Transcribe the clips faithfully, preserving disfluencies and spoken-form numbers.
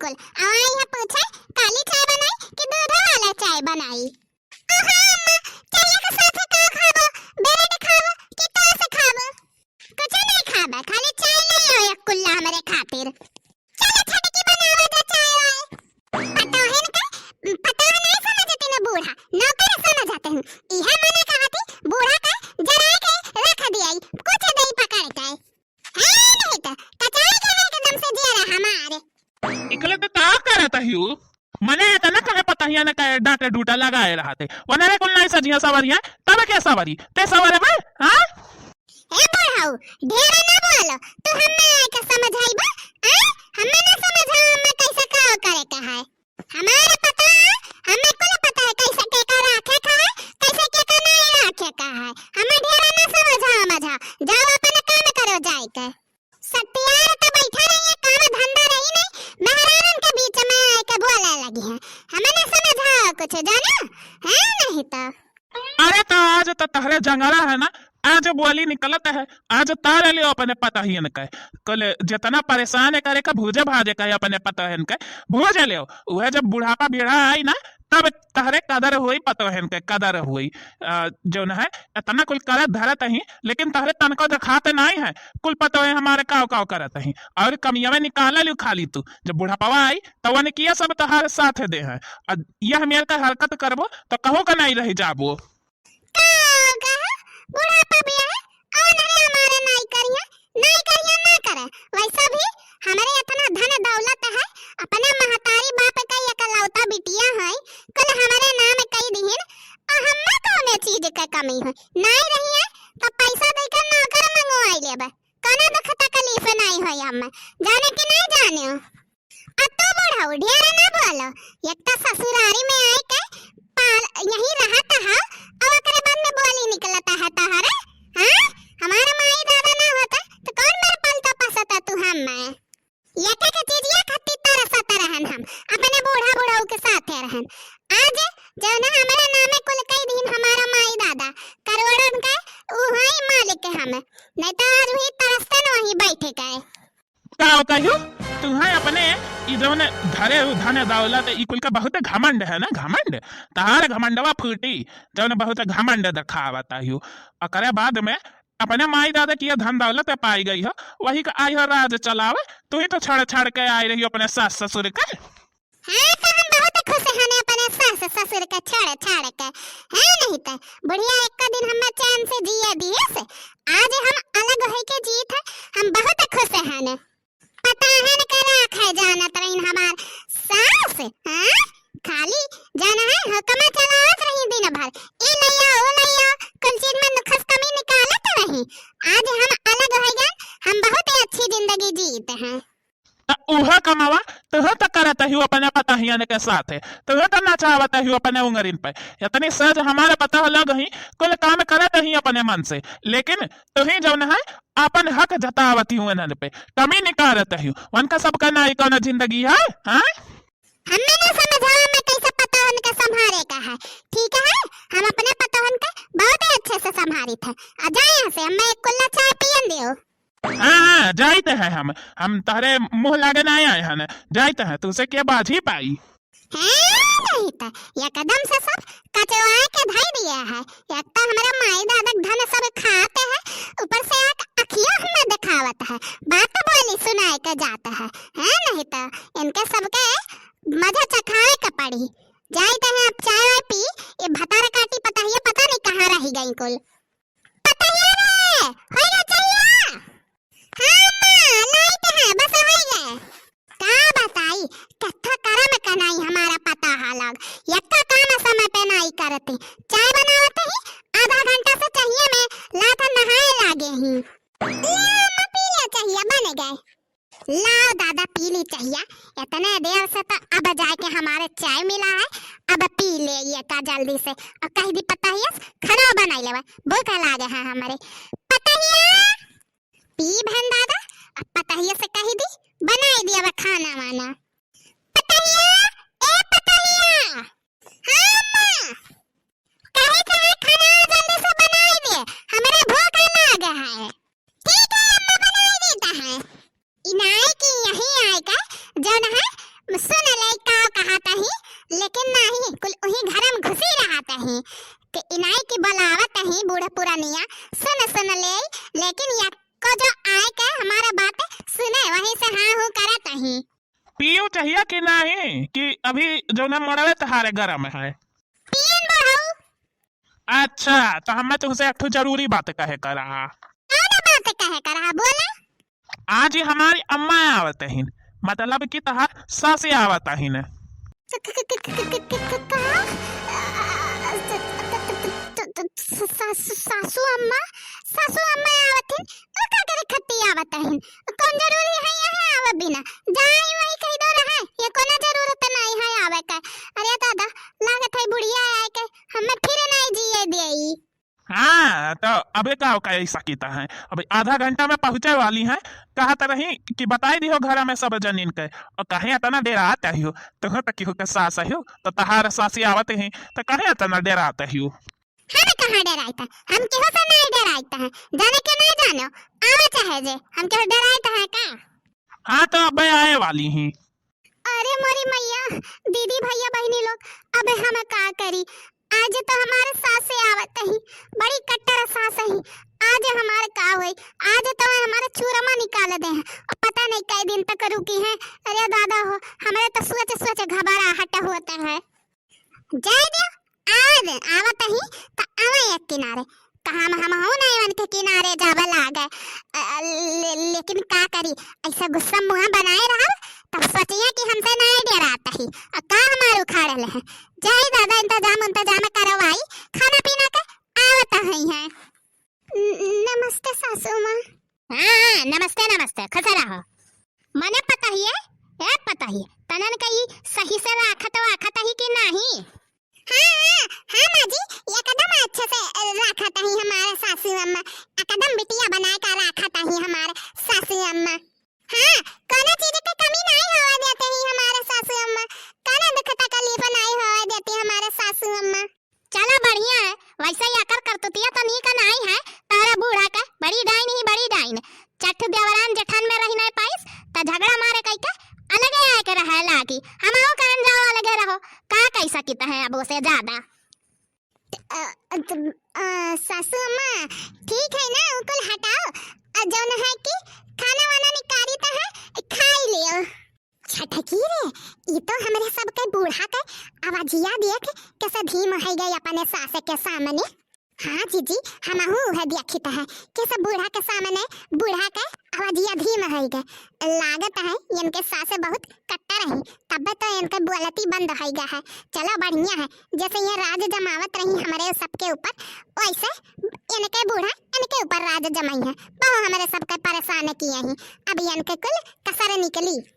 अउ आई है पूछे, काली चाय बनाई कि दूध वाला चाय बनाई? अहा अम्मा, चाय के साथ का खाबो? ब्रेड खाबो कि टोस्ट खाबो? कुछ नहीं खाबा, खाली चाय ले आओ एक कुल्ला हमरे खातिर। चलो छोटकी, बनावा दे चाय वाय। पतोहन का, पतोह नहीं समझती न बूढ़ा, नौकर समझते हैं। इहे मने कहा थी, बूढ़ा का जराए के रख दिया, कुछ दे पकड़ के। है नहीं तो कचाई के एकदम से जियरा हमारे। इकले तो का करत हियो? मने इतना कहे पतहिया न कहे डांटे डूटा लगाए रहते। वनरे कुल नहीं सजिया सवरिया, तब के सवरी? ते सवरे बे, हाँ? ए बुढ़ऊ, ढेर ना बोलो। तू हमें आके समझाइबा? आय? हमें ना समझा, हमें कैसे का करे के है। हमारे पता, हमें कुल पता है कैसे के का राखे का है, कैसे के का नहीं राखे का है। हमें ढेर ना समझा, मझा। जाओ अपन काम करो जाए के। सत्यार त बैठा रही है, काम धंधा रही नहीं, मेहरारन के बीच में आए के बोले लगी है। हमें ना समझाओ कुछ, जाना है नहीं तो। अरे तो आज तो तहरे जंगला है ना, आज बोली निकलत है, आज तार लियो अपने पतहियन के। कुल जितना परेशान करे का भूजे भाजे का अपने पतहन के, भूजे लियो। उहे जब बुढ़ापा बीढ़ा आई ना, तब तहरे कदर होई पतोहन के, कदर होई। अ, जौन है, इतना कुल करत धरत ही, लेकिन तहरे तनको देखात नाई है। कुल पतोहे हमारे काव काव करत ही। और कमियावे निकाल लियो खाली तू। जब बुढ़ापवा आई, तब वने किया सब तहार साथ दे है। अ, यह मेर का हरकत करबो, तो कहूँ का नाई रह जाबो। का कहा? बुढ़ापा भी है, और नहीं हमारे नाई करिया, नाई करिया ना करे। वैसा भी हमरे इतना धन दौलत है, अपना महतारी बाप का एकलौता बिटिया है, कुल हमरे नाम कई दिहिन, और हम्मा कौने चीज के कमी है? नाई रही है, तो पैसा देकर नौकर मंगवाई लेबे, कौनो दुख तकलीफ नाई होई हम्मे, जाने कि नहीं जाने हो? आ तू बुढ़ऊ ढेर ना बोलो, एक तो ससुरारी में आए के पाल यहीं रहत है, अब ओकरे बाद में बोली निकलत है तोहरे, हाँ? हमार माई दादा ना होता तो कौन मेरे पलता पसता तू हम मैं? एक एक चीजिया खातिर तरसत रहन हम, अपने बूढ़ा बुढ़ऊ के साथे रहन। आज जौन हमरे नामे कुल कई दिन हमारा माई दादा, करोड़न के उहई मालिक हम, नहीं तो आज वही तरसतन वहीं बैठे के। का कहियो, तुहें अपने ई जौन धरे हो धन दौलत, ई कुल का बहुत घमंड है ना, घमंड। तहार घमंडवा फूटी, जौन बहुत घमंड दिखावत आहियो। ओकरे बाद में अपने माई दादा की ये धन दौलत पाई गई हो, वही का आई हो राज चलावे। तू ही तो छड़ छड़ के आई रही हो अपने सास ससुर के। हाँ, तो हम बहुत खुश हने अपने सास ससुर के छड़ छड़ के, है नहीं तो बुढ़िया एक दिन हमें चैन से जिए दिए से, आज हम अलग होई के जीत है, हम बहुत खुश हने। पता है न के राखे जानत रहीन हमार सास, हाँ? खाली जाना है हुक्म चलावत रही दिन भर, ई लइया, ओ लइया, कुल चीज में नुखस कमी निकालत रही। आज हम अलग हो गए, हम बहुत ही अच्छी जिंदगी जीते हैं। त उहे कमवा तुहे त करत ही अपने पतहियन के साथे, तुहे त नचावत ही अपने उंगरिन पे। इतनी सज हमारे पता लग ही, कुल काम करत ही अपने मन से, लेकिन तुही जौन है अपन हक जतावत ही उनन पे, कमी निकारत ही। उनका सबका नाई कौनो जिंदगी है, हाँ? हमें ना समझावा में कैसे पतोहन के संभारे का है, ठीक है? हम अपने पतोहन के बहुत ही अच्छे से संभारित है। आ जाए यहाँ से, हमें एक कुल्ला चाय पियन दियो। हाँ, हाँ, जाइत है हम, हम तहरे मुँह लागे ना आए हैं, जाइत है, तुसे के बाझी पाई। हैं, नहीं त एकदम से सब कचवाए के धई दिया है। एक तो हमारे माई दादा के धन सब खाते हैं, ऊपर से एक अखियों हमें दिखावत है, बात बोली सुनाए के जात है, हैं, नहीं त इनके सबके मजा चखाए के पड़ी। जाइत है अब चाय वाय पी, ये भतार काटी पतहिया पता नहीं कहाँ रही गई कुल। पतहिया रे, होई रे चहिया। हाँ अम्मा, लाइत है, बस होई गए। का बताई, कत्था करम कनाई हमारा पता है लग। यक्का काम समय पे नाई करती। चाय बनावत ही, आधा घंटा से चहिया में लात नहाए लागे ही। ले अम्मा, पी ले चहिया, बन गए। लाओ दादा, पी ली चहिया। इतने देर से तो अब जाके हमारे चाय मिला है, अब पी ले ये का जल्दी से। और कह दी पतहिया से खाना बनाई लेवे, भूख लागे है हमारे। पतहिया, पी बहन दादा, अब पतहिया से कह दी, बनाई दी अब खाना वाना। पतहिया, ए पतहिया। हाँ अम्मा। कहे के है खाना जल्दी से बनाई दे, हमरे भूख लागे है। ठीक है अम्मा, बनाई देता है। इनाए की यही आए का जौन है सुन ले का कहत ही, लेकिन नाही, कुल उही घर में घुसी रहत ही। कि इनाई की बोलावत ही बूढ़ पुरानिया, सुन सुन ले, लेकिन या को जो आए के हमारा बात सुने, वहीं से हाँ हूँ करत ही। पियो चाहिए कि नाही, कि अभी जौना मड़वे तहारे गरम है? पियन बुढ़ऊ। अच्छा, तो हमें तुमसे एक ठो जरूरी बात कहे का रहा। कौन बात कहे का रहा, बोला। आज ही हमारी अम्मा आवत हिन, मतलब कि तहार सासे आवत हिन। क-, क-, क-, का? सासू, सासू अम्मा, सासू अम्मा आवत हिन, उ का करे खत्ती आवत हिन? कौन जरूरी है यहाँ आवे बिना? जाई वही कह दो रहे, ये कोनो जरूरत नहीं है आवे के। अरे दादा, लागत है बुढ़िया आए के, हमें फिर नहीं जिए देई। हाँ, तो अबे का ओका ऐसा कीता है? अबे आधा घंटा में पहुँचे वाली हैं, कहत रही कि बताई दिहो घर में सब जनीन के। और काहे इतना डेरात हो? तुह तो केहू के सास हो, तो तहार सासी आवत ही, तो काहे इतना डेरात हो? हम कहाँ डेराइत है? हम केहू से नहीं डेराइत है। जाने के नहीं जानो, आवे चाहे जे, हम केहू डेराइत है का? हाँ, तो अबे आए वाली ही। अरे मोरी मैया, दीदी, भैया, बहिनी लोग, अब हम का करी? आज तो हमारे सासे आवत ही, बड़ी कट्टर सास ही। आज हमारे का होई? आज तो हमारे चूरमा निकाल दे हैं। और पता नहीं कई दिन तक रुकी हैं। अरे दादा हो, हमारे तो सोच सोच घबराहट होता है। जाए दे, आज आवत ही तो आवे एक किनारे। कहाँ हम, हम हो नहीं उनके किनारे जावे लागे। अ, ले, लेकिन का करी, ऐसा गुस्सा मुँह बनाए रहब, तब सोचिए कि हमसे नहीं डेरात ही। और का हमार उखाड़ ले हैं। जाई दादा, इंतजाम, इंतजाम करवाई, खाना पीना के आवत ही हैं। न-, नमस्ते सासू माँ। हाँ, हाँ, नमस्ते, नमस्ते, खुश रहो। मने पता ही है, ए पता ही, तनन कई सही से राखत वाखत ही कि नहीं? हाँ, हाँ, हाँ माँ जी, एकदम अच्छे से राखत ही हमारे सासू अम्मा, एकदम बिटिया बनाए का राखत ही हमारे सासू अम्मा। हाँ, कोनो चीज के कमी नहीं होवे देते ही हमारे सासू अम्मा, कोनो दुख तकलीफ नहीं होवे देती हमारे सासू अम्मा। चला बढ़िया है, वैसे ही आकर करतुतिया तो नीक नाई है, तहरा बूढ़ा का बड़ी डाइन ही बड़ी डाइन। चठ देवरान जेठान में रही नहीं पाइस, त झगड़ा मारे कई के अलगे आए के रहे लागी। हम आओ कहन जाओ अलगे रहो, का कई सकित है अब उसे ज्यादा। अ, अ, त, अ, सासू अम्मा, ठीक है ना, उ कुल हटाओ। अ, जौन है कि खाना वाना निकारी त है, खाई लियो। छटकी रे, ई तो हमरे सबके बूढ़ा के आवाजिया देख, कैसे धीम है गए अपने सास के सामने। हाँ जीजी, हमहू उहे देखित है, कैसे बूढ़ा के सामने बूढ़ा के आवाजिया धीम है गए। लागत है इनके सास बहुत कट्टर है, तब तो इनके बोलती बंद है गए है। चलो बढ़िया है, जैसे ये राज जमावत रही हमरे सबके ऊपर, वैसे इनके बूढ़ा इनके ऊपर राज जमाई है। बहु हमरे सबके परेशान किए ही, अब इनके कुल कसर निकली।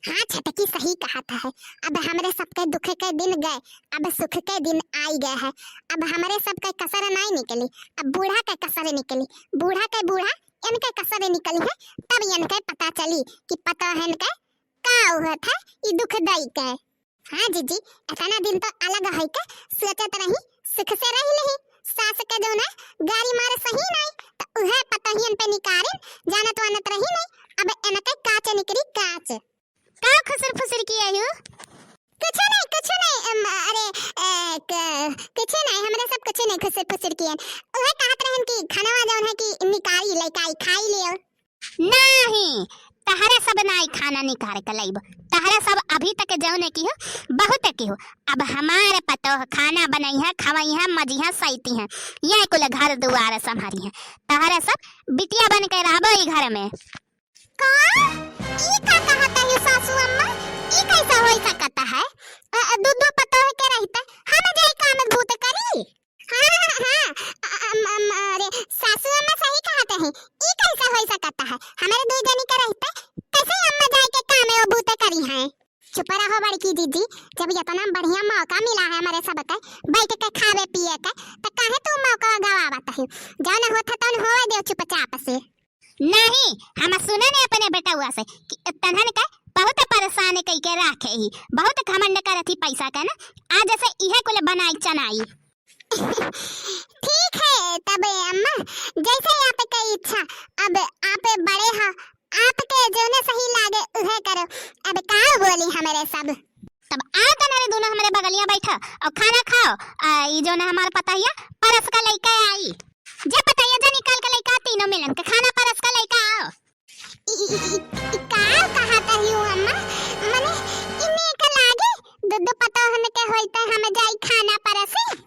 हाँ छटकी सही कहत है, अब हमरे सबके दुख के दिन गए, अब सुख के दिन आई गए है। अब हमरे सबके कसर नाई निकली, अब बूढ़ा के कसर निकली। बूढ़ा के बूढ़ा इनके कसर निकली है, तब इनके पता चली कि पता है इनके का होत है ई दुख दई के। हाँ जीजी, इतना दिन तो अलग है के सोचत रही, सुख से रह लेही। सास के जो ना गारी मारे सही नाई, तो उहे पतोहियन पे निकारिन, जानत वानत रही नाई। अब इनके काच निकरी काच। का खुसर फुसर किया हो? कुछ नहीं, कुछ नहीं, अम, अरे, ए, क-, कुछ नहीं, हमरे सब कुछ नहीं खुसर फुसर किए। उहे कहत रहन कि खाना जौन है कि निकारी लइकाई खाई लियो। नहीं, तहरे सब नाई खाना निकार के लइब। तहरे सब अभी तक जौने की हो, बहुत की हो। अब हमारे पतोह खाना बनई है, खवई है, मजी है, सैती है, ये कुल घर दुआर संभारी है। तहरे सब बिटिया बन के रहबो ई घर में। का? ई का कहत है सासू अम्मा? ई कैसे होई सकत है? अ, अ, दू दू पतोह के रहते हम जाई काम भूत करी? हाँ, हाँ, हाँ, अ, अ, अम, अम, अरे, सासू अम्मा सही कहत है। ई कैसे होई सकत है? हमारे दू जनी के रहते कैसे अम्मा जाई के काम वो भूत करी हैं? चुप रहो बड़की दीदी, जब इतना बढ़िया मौका मिला है हमारे सबके बैठ के खावे पिए के, तो काहे तू मौका गवावत है? जौन होत है तौन होवे दो चुपचाप से। नहीं, हम सुने ने अपने बेटउआ से कि तन्हन के बहुत परेशान कई के राखे ही, बहुत घमंड करत ही पैसा के ना, आज से इहे कुल बनाई चनाई। ठीक है तब अम्मा, जैसे आपके इच्छा, अब आप बड़े हो, आपके जौने सही लागे उहे करो। अब का बोल ली हमरे सब। तब आओ तने रे दोनों हमरे बगलिया बैठा और खाना खाओ। आ, ई जौन है हमार पतोहिया परस का लइका आई। जे पतोहिया जा निकाल के लइका तीनों मिलन के खाना परस का लइका आओ। ई, ई, ई, ई का कहत हइउ अम्मा? मने ई नीक लागे? दुद्ध पतोहन के होइते हम जाई खाना परसी?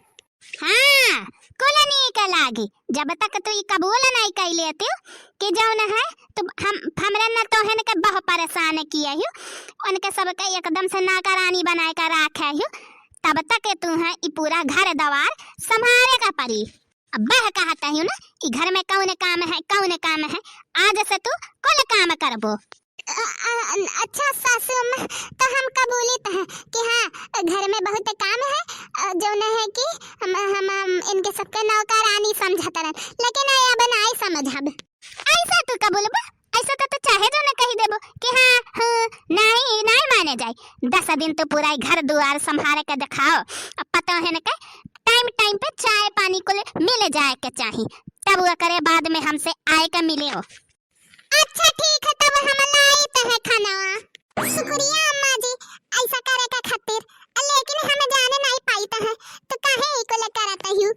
हाँ, कुल नीक लागी। जब तक तू ई कबूल नाई कइ लेतिउ कि जौन है, तू हम, हमरे नतोहन के बहु परेशान किए हइउ, उनके सबके एकदम से नौकरानी बनाए के राखे हइउ, तब तक तू है ई पूरा घर द्वार संभारे का परी। अब वह कहत हइउ ना, ई घर में कौन काम है, कौन काम है, आज से तू कुल काम करबो। अ, अ, अच्छा सासू अम्मा, तो हम कबूलित हैं कि हाँ, घर में बहुत काम है, अ, जौन है कि हम, हम, हम इनके सबके नौकरानी समझत रहन, लेकिन अब नाई समझब। ऐसा तू कबूलबा? ऐसा तो, तो चाहे जौन कही देबो कि हाँ, हाँ, नाई, नाई माने जाए। दस दिन तो पूरा ई घर दुआर संभारे के देखाओ, अब पतोहन के टाइम टाइम पे चाय पानी कुल मिल जाए के चाही, तब ओकरे बाद में हमसे आए के मिले हो। अच्छा ठीक है, तब हम लाइत है खाना। शुक्रिया अम्मा जी, ऐसा करे का खातिर, लेकिन हम जाने नाई पाइत है, तो काहे ई कुल करत हइउ?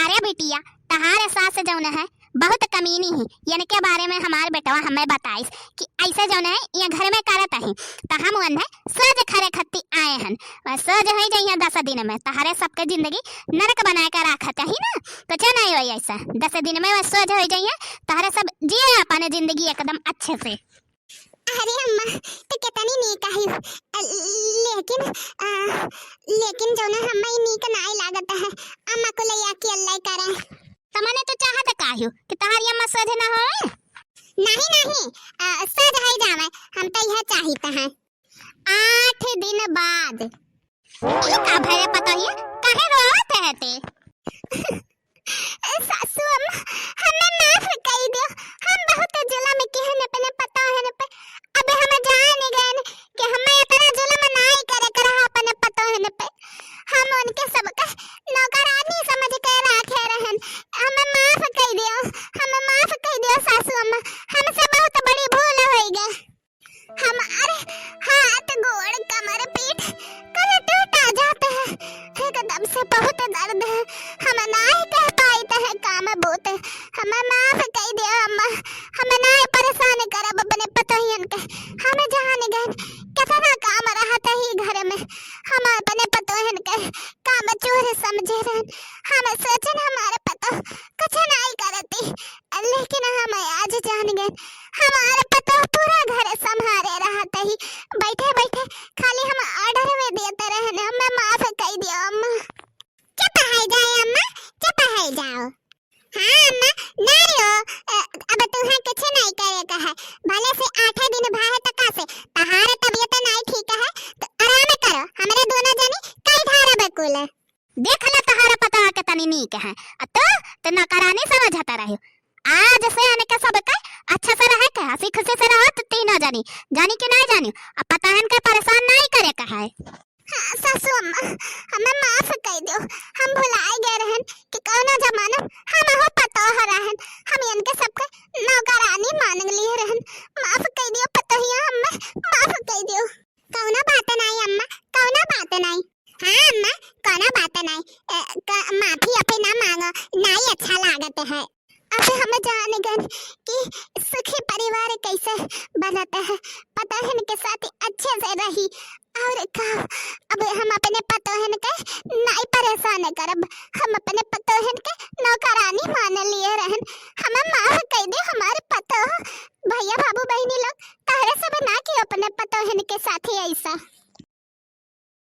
अरे बिटिया, तहार सास जौन है बहुत कमीनी ही, इनके बारे में हमार बेटवा हमें बताइस कि ऐसे जौन है ये घर में करत ही, तो हम उन्हें सोझ खरे खत्ती आए हन। वह सोझ होइ जइहें दस दिन में, तहरे सबके जिंदगी नरक बनाए के राखत ही ना, कुछ नहीं होई ऐसा। दस दिन में वह सोझ होइ जइहें, तहरे सब जिए अपन जिंदगी एकदम अच्छे से। अरे अम्मा, तो कितनी नीक है, अ, लेकिन, अ, लेकिन जौन है हमें नीक नाई लागत है, अम्मा को ले आके अल्लाह करे। तमने तो चाहत काहू कि तहारी अम्मा सोझ ना होए? नहीं, नहीं, अ, सोझ होइ जावे, हम तो यह चाहित हैं। आठ दिन बाद। ई का भरे पतोहिया, काहे रोवत है ते? ए सासू अम्मा, हमें माफ कई दियो, हम बहुत जुल्म किहन अपने पतोहन पे। अब हम जान गए कि हमें इतना जुल्म नाई करे के रहा अपने पतोहन पे। हम उनके सबका नौकरानी समझ के रखे रहन। हमें माफ कई दियो, हमें माफ कई दियो सासू अम्मा, हमसे बहुत बड़ी भूल होइ गई। हमार हाथ, गोड़, कमर, पीठ कुल टूटा जात है। एकदम से बहुत दर्द है। हम नाई कह पाइत है काम बूत। हमें माफ कई दियो अम्मा। हम नाई परेशान करब अपने पतोहियन के। हम जान गए कितना काम रहत ही घर में। हम अपने पतोहियन के काम चोर समझे रहन। हम सोचन हमारे पतोह कुछ नाई करती। लेकिन हम आज जान गए, हमार पतोह पूरा घर संभारे रहत ही, बैठे बैठे खाली हम order में देत रहन, हमें माफ कई दियो अम्मा। चुप है जाए अम्मा, चुप है जाओ। हाँ अम्मा, नाई हो, अ, अब तुहें कुछ नाई करे का है, भले से आठे दिन भाहे तका से, तहार तबीयत नाई ठीक है, तो आराम करो, हमरे दोनों जनी कई धारा बकुल। देख ला तहार पतोह के तनी नीक है, आ तो, तो नौकरानी समझत रहे। आज से इनके सबके अच्छा से रहे के, हँसी खुशी से रहो तो तीनों जनी, जानी कि नाई जानी? अब पतोहन के परेशान नाई करे के है। हाँ सासू अम्मा, हमें माफ कई दियो, हम भुलाए गए रहन कि कौनो जमाना हम हो पतोह रहन, हम इनके सबके नौकरानी मान लिए रहन। माफ कई दियो पतोहिया, हमें माफ कई दियो। कौनो बात नाई अम्मा, कौनो बात नाई। हाँ अम्मा, कौनो बात नाई। अ, क-, माफी अपे ना मांगो, नाई अच्छा लागत है। अब हम जान गन कि सुखी परिवार कैसे बनत है। पतोहन के साथ अच्छे से रही। और का, अब हम अपने पतोहन के नाई परेशान करब। हम अपने पतोहन के नौकरानी मान लिए रहन।